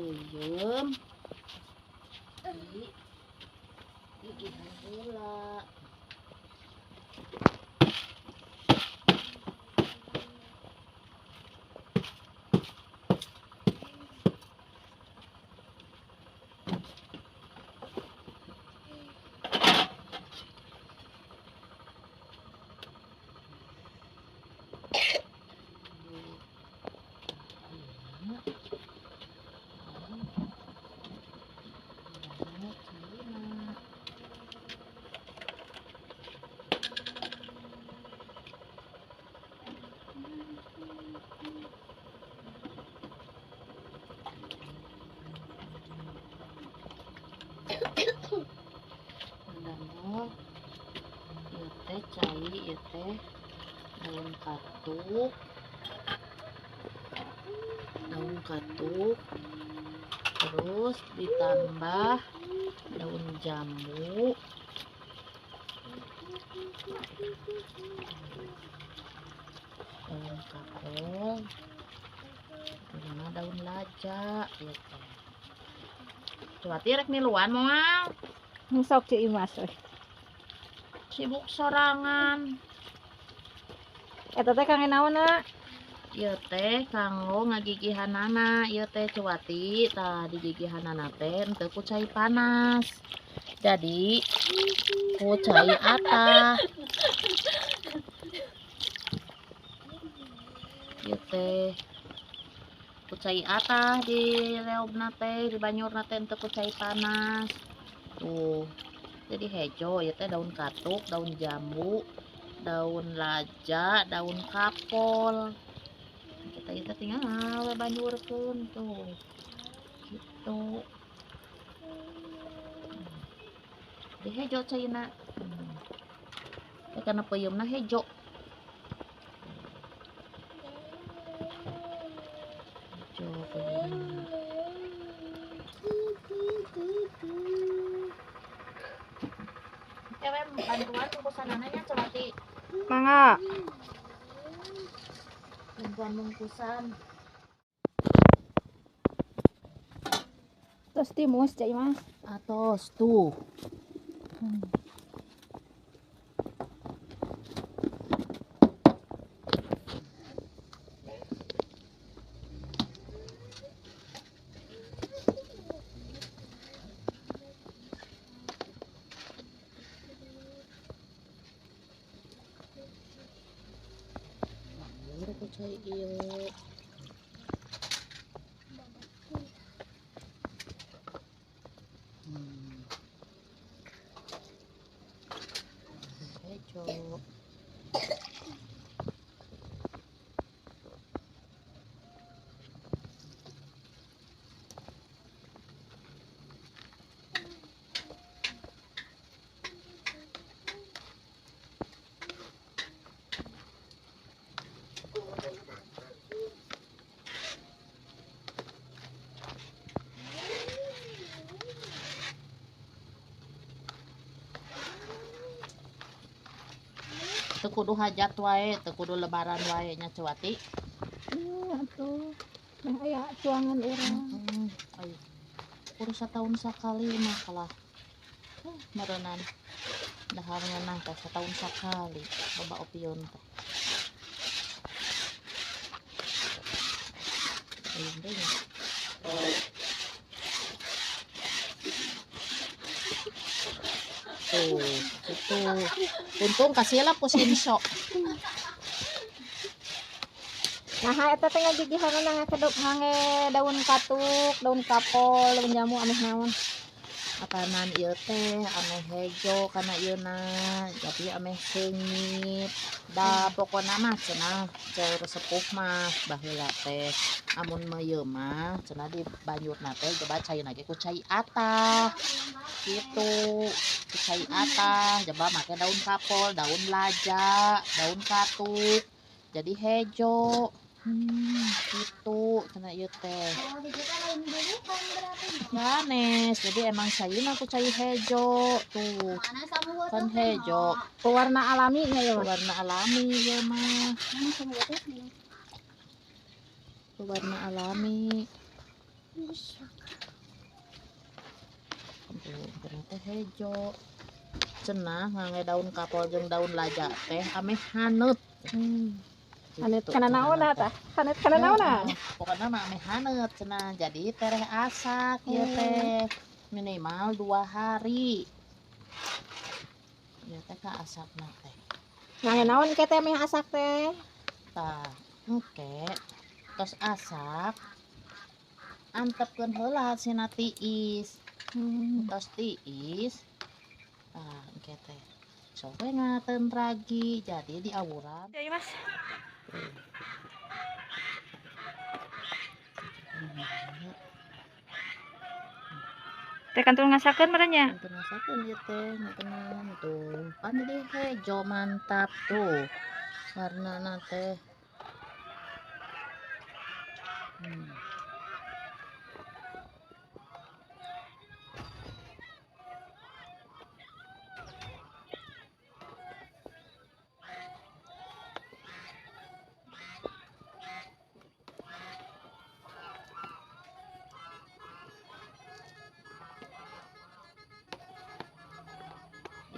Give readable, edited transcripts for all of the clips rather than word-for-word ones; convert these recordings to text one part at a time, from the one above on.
Peuyeum di gigihan heula. Ieu teh cai, ieu teh daun katuk, daun katuk, terus ditambah daun jambu, daun kapol, sama daun laja, ieu teh. Cuati rek miluan moal? Sok Ceu Imas we. Sibuk sorangan. Eta teh kangge naonna? Ieu teh kanggo ngagigihanana, ieu teh Cuati, tah digigihanana teh henteu ku cai panas. Jadi ku cai atah. Ieu teh ku cai atah di leobna teh, di banyurna teh henteu ku cai panas. Tuh. Jadi hejo ya teh daun katuk, daun jambu, daun laja, daun kapol. Kita itu tinggal we banjurkeun tuh. Gitu. Di hejo caina. Teh kana peuyeumna hejo. Hejo peuyeumna. Ewe bantuan bungkusanana nya Cuati. Mangga. Bantuan bungkusan. Tos timus Ceu Imas. Atos tuh. Cai ieu. Hejo. Teu kudu hajat wae, teu kudu lebaran wae nya Cuati. Atuh. Meh aya cuangan urang. Ayo. Kudu sataun sakali mah kalah. Meureunan dahar ngeunah teh sataun sakali loba opieun teh. Ayo deui. Tuh, itu. Untung kasihlah pusinso. Nah, eta teh ngagigihanana ngakeduk ngange daun katuk, daun kapol, daun jamu ameh naon. Makanan ieu teh ameh hejo kana ieuna, jadi ameh seungit. Da pokona mah cenah ceur sepuh mah baheula teh amun meuyeum mah cenah di banyurna teh jaba caina ge ku cai atah. Kitu, ku cai atah jaba make daun kapol, daun laja, daun katuk. Jadi hejo. Gitu cenah ieu teh. Sanes, jadi emang caina ku cai hejo tuh. Kan hejo. Pewarna alami nya ya, Pewarna alami ya mah. Pewarna alami. Tuh, teh hejo. Cenah ngangge daun kapol jeung daun laja teh ameh haneut. Haneut kana naonna tah? Haneut kana naonna? Pokokna mah ameh haneut cenah. Jadi tereh asak ieu teh minimal 2 hari. Ieu teh ka asakna teh. Ngangge naon ke teh meh asak teh? Tah, engke tos asak antepkeun heula sina tiis. Tos tiis. Tah, engke teh sok we ngateun ragi jadi diawuran. Ya, Mas. Teh kantun ngasakeun meureun nya? Kantun ngasakeun ieu teh, teman tuh. Pan jadi hejo mantap tuh. Warnana teh.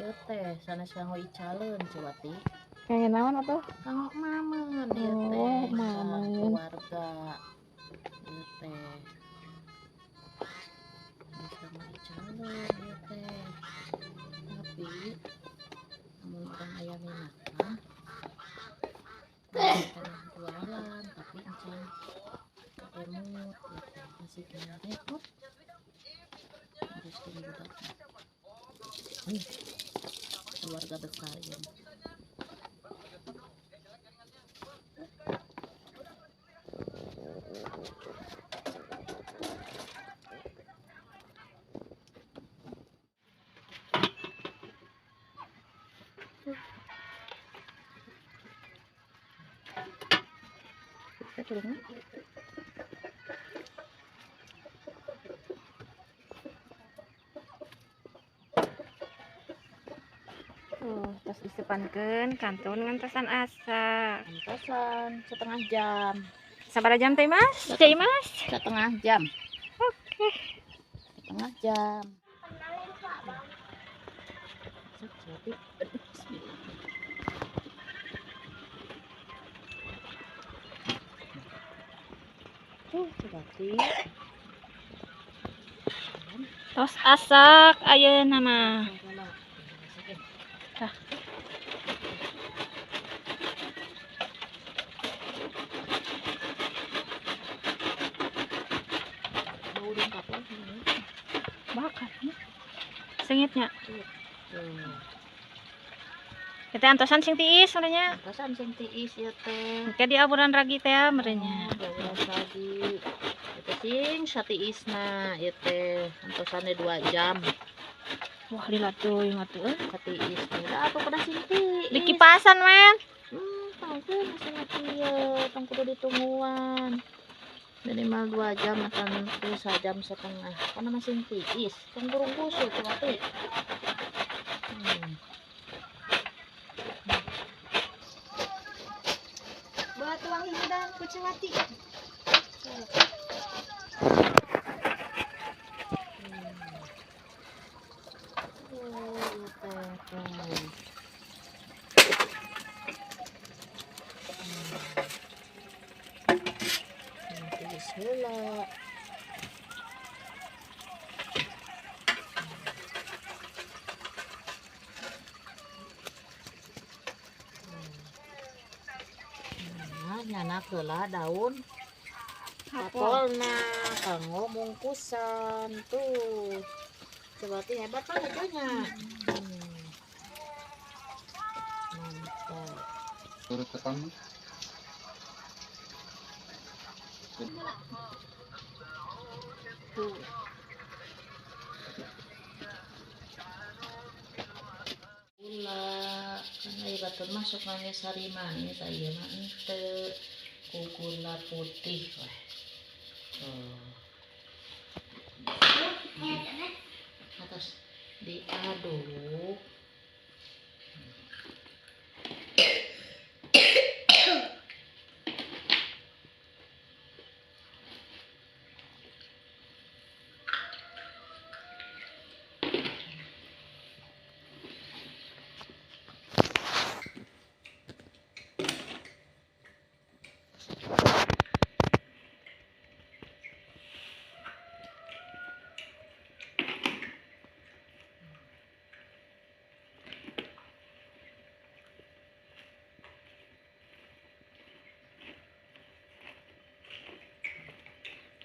Ieu teh sanes kanggo icaleun Cewati. Kanggo naon atuh? Kanggo mameun ieu teh. Oh, mameun. Keluarga. Ieu teh. Sanes kanggo icaleun ieu teh. Tapi mun urang aya minat mah jualan tapi encan emut ieu teh masih kena repot. Teruskeun budak. Keluarga besar ya. Kita turun. Tuh, tos disepankeun kantun ngantosan asak. Ngantosan setengah jam. Sabaraha jam teh, Mas? Teh, Mas? Setengah jam. Oke. Setengah jam. Bismillah. Tuh, berarti tos asak ayeuna mah. Tah. Bakar. Sengitnya. Kita antosan sing tiis sebenarnya. Antosan sing tiis ieu teh. Engke diawuran ragi teh meureunnya. Diawuran ragi. Ieu sing satiisna ieu teh antosane 2 jam. Wah, lila teuing atuh euy. Satiis teh da atuh kada sing tiis. Dikipasan, men. Tangkeun masih kieu, tong kudu ditungguan. Minimal 2 jam atau 1,5 jam. Karena masih tiis, tong burung busuk tapi. Buat tuang hidangan kucing mati. Heula. Nah, nyanak heula daun kapolna kanggo mungkusan tuh. Coba teh hebat kan hejonya. Mantap. Turut ke kamu. Tuh. Gula kan aya batur masuk nangis sari manis aya mah henteu ku gula putih weh. Tuh. Atas diaduk.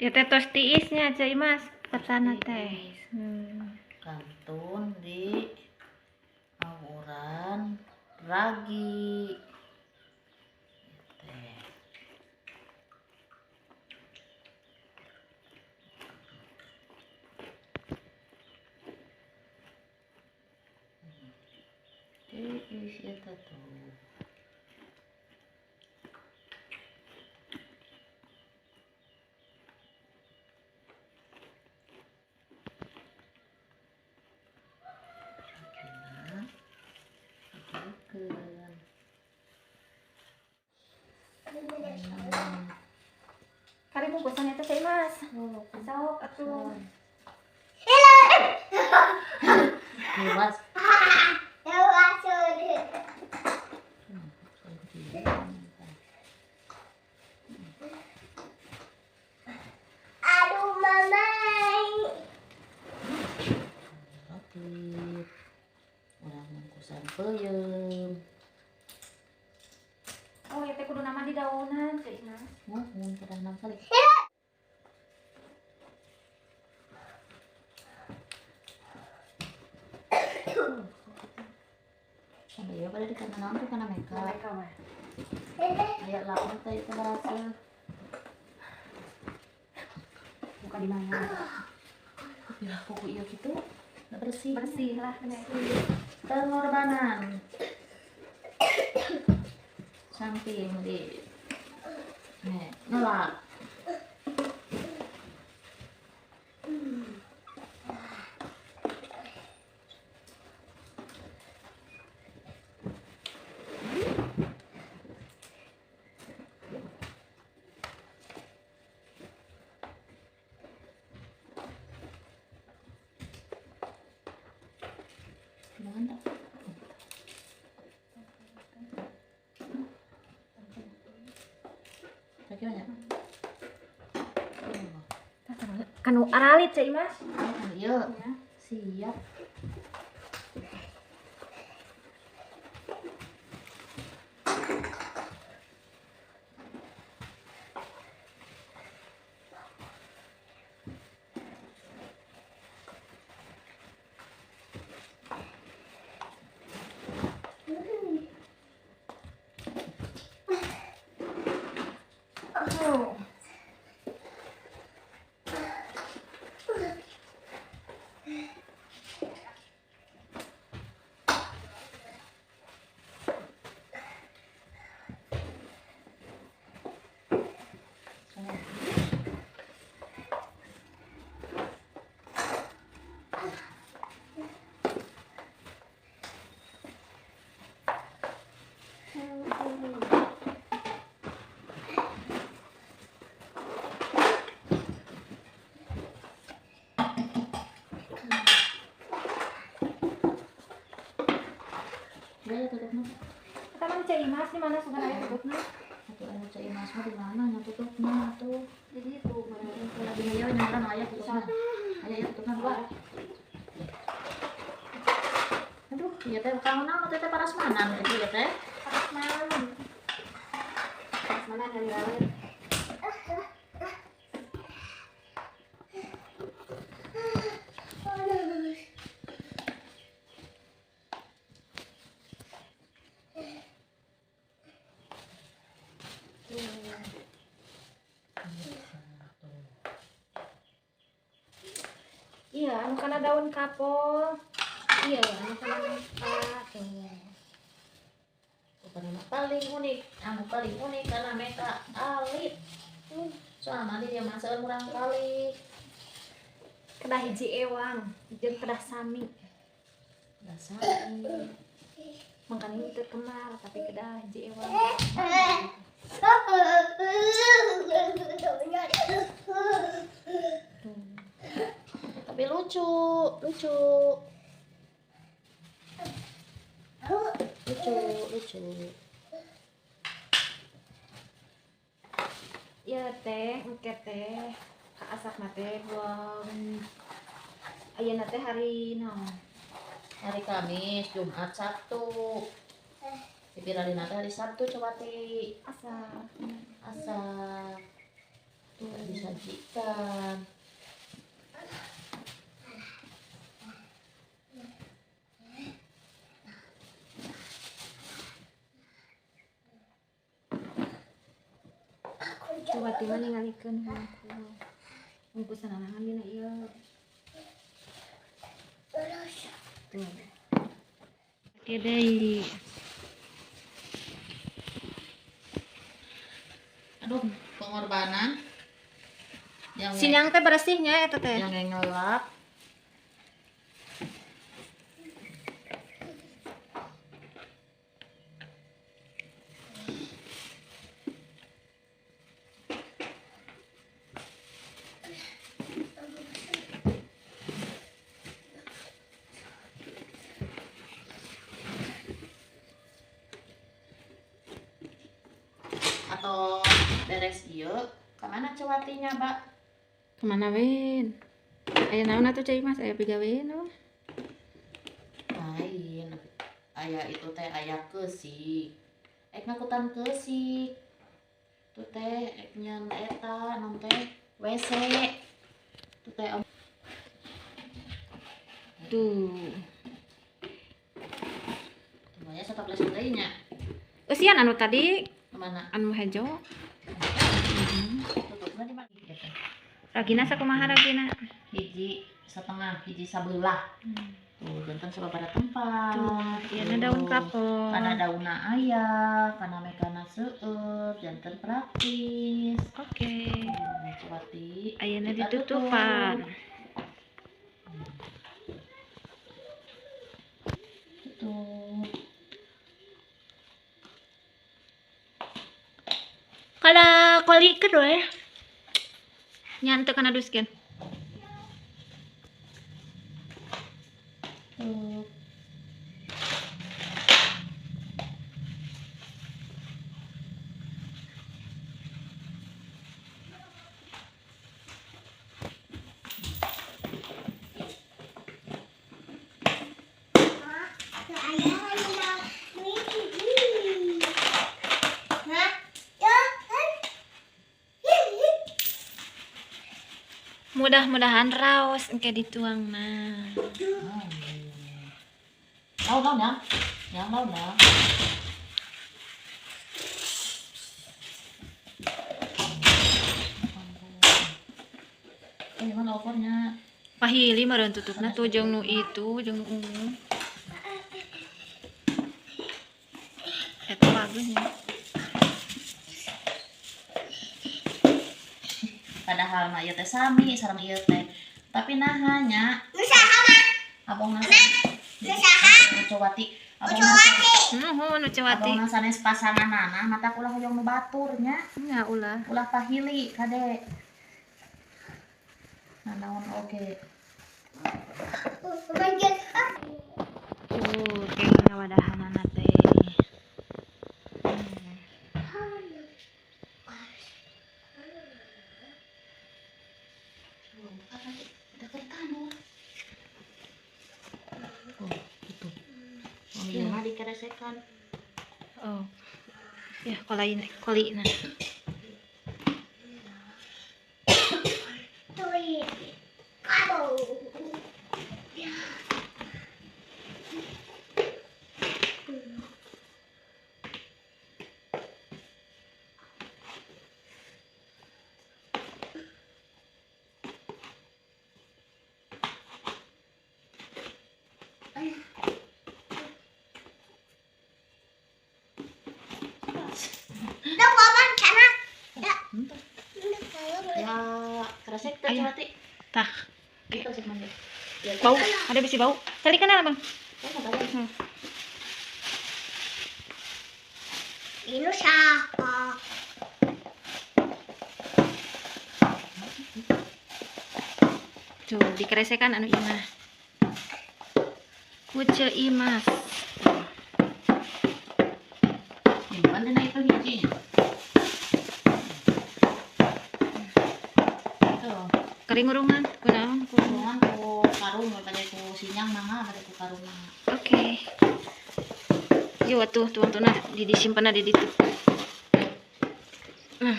Ya teh tos tiisnya Ceu Imas, tapsana teh. Kantun di awuran ragi. Teh. Tiis eta tuh. Kari bungkusan eta Ceu Imas. Sok atuh. Luas. Aduh, mama. Roti. Urang bungkusan peuyeum. Oh, ya teh kudu nama di daunan Ceu Imas. Mun kedah enam kali. Sampai ya pada di kana naon tuh kana meka. Mereka mah. Aya lauk teh itu berasa. Buka di mana? Ya kuku ieu kitu. Nggak bersih. Bersih lah. Pengorbanan. Samping di nih, nolak. Mana? Kira-kira. Kanu aralit Ceu Imas. Iya. Siap. Oh. Ya, tutupna. Eta mah Ceu Imas di mana sugan aya tutupna? Atuh anu Ceu Imas mah di mana nya tutupna atuh. Jadi itu mana? Lagi nya nya aya tutupna. Aya ya tutupna dua. Aduh, ieu teh kang naon teh parasmanan itu ya teh. Parasmanan. Parasmanan dari laut. Iya, anu kana daun kapol. Iya, anu kana nangka tuh. Pokoknya paling unik, anu paling unik karena mereka alit. Soalnya dia masak murang kali. Kedah hiji ewang, jeung kedah sami. Kedah sami. Makanya ini terkenal, tapi kedah hiji ewang. Tapi lucu, lucu. Lucu, lucu. Ya teh, engke teh, kaasak teh buang. Ayeuna teh hari naon? Hari Kamis, Jumat, Sabtu. Dipiralina teh hari Sabtu coba ti. Asak. Asak. Tidak disajikan. Coba mah ningalikeun hungkul. Bungkusan anangan dina ieu. Tuh. Oke deui. Aduh, pengorbanan. Yang sinyang teh bersihnya eta teh. Yang ngelap. Atau beres ieu, kemana cewatinya, Mbak? Kemana wen? Aya naon atuh cai Mas, aya pigawean oh. Lain. Aya itu teh aya keusik. Ek ngakutan keusik. Tuh teh ek nyeun eta naon teh WC. Tuh teh om. Tuh. Semuanya satoples deui nya. Eusian anu tadi kemana? Anu hejo. Tutupna di mana? Ragina sakumaha ragina? Hiji setengah, hiji sabelah. Tuh, janten sababaraha tempat. Tuh, ieu daun kapol. Kana daunna aya, kana mekana seueur, janten praktis. Oke. Cewati. Ayeuna ditutupan. Tutup. Kalau koli kedua ya. Nyantek kana duskeun. Tuh. Mudah-mudahan raos engke dituang nah. Lau lau yang lau lau. Gimana opornya? Pahili meureun tutupna tuh jeung nu itu, jeung nu ungu. Eta bagusnya. Padahal mah ieu teh sami sareng ieu teh. Tapi naha nya? Nu saha mah? Abong nasa. Nu saha? Cowati. Cowati. Nuhun nu Cowati. Abong sanes pasanganana mata ulah hoyong nu batur nya. Nya ulah. Ulah pahili kade. Nah, naon oge. Tuh, kayaknya wadahanana teh. Oh, ya koli koli nah. Ya, tah. Bau, ada bisi bau. Tali kenal, Bang. Ini siapa? Tuh, dikeresekan anu imah. Kuce imas. Gimana itu hiji? Kering urungan, kunaon? Urungan ku karung, pada ku sinyang mangga, pada ku karung mangga. Oke. Yo atuh tuang tunah di disimpan di ditu. Nah,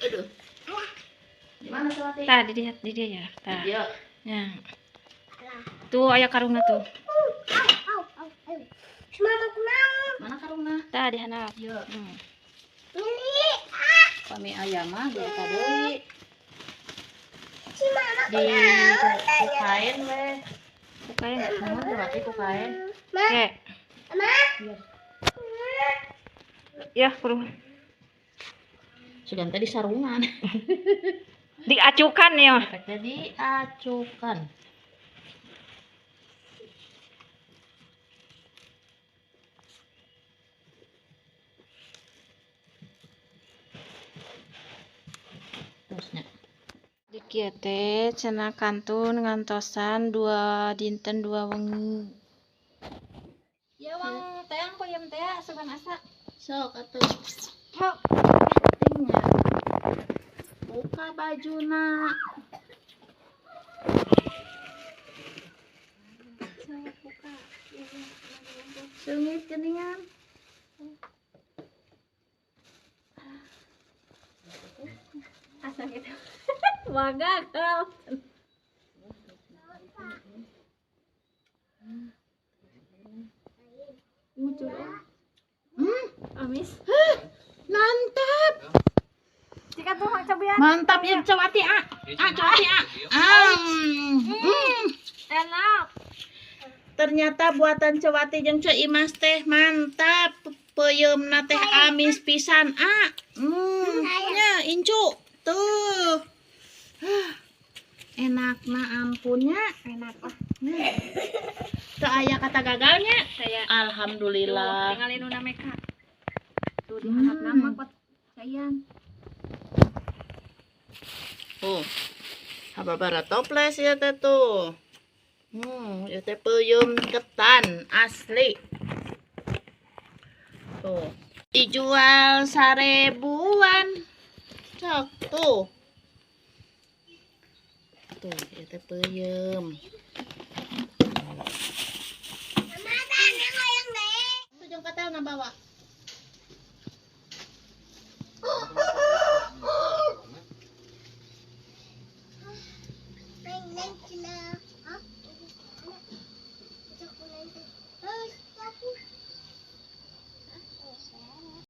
aduh. Cawati? Tah di dia, di dia ya. Tah. Ieu. Ya. Tuh aya karungna tuh. Mana karungna? Tah di handap. Ieu. Hmm. Pami aya mah di eta deui. Di ku kain we. Ku kain. Nuhun Cawati ku kain. Oke. Iya. Ya, kurung. Sugan teh disarungan. Diacukan ya. Efeknya diacukan. Terusnya. Di kieu teh cenah kantun ngantosan 2 dinten 2 wengi. Ya wang teang peuyeum teh asupan asa. Sok atuh. Sok. Pentingnya. Buka bajuna. Sok buka. Seungit geuningan. Asa gitu. Wah gagal. Muncul. Amis. Mantap. Jika tuh cobian. Mantap ya Cawati ah. Ah Cawati ah. Ah. Enak. Ternyata buatan Cawati jeung Ceu Imas teh mantap. Peuyeumna teh amis pisan ah. Nya incu. Tuh. Hah. Enakna ampunnya. Enak lah. Teu aya kata gagalnya. Saya Alhamdulillah. tinggalin una meka. Tuh di handap nama kot sayang. Oh. Hababara toples ya teh tuh. Ieu teh peuyeum ketan asli. Tuh. Dijual 1.000-an. Cok tuh. Tuh, ieu teh peuyeum. Tuh jeung katel na bawa.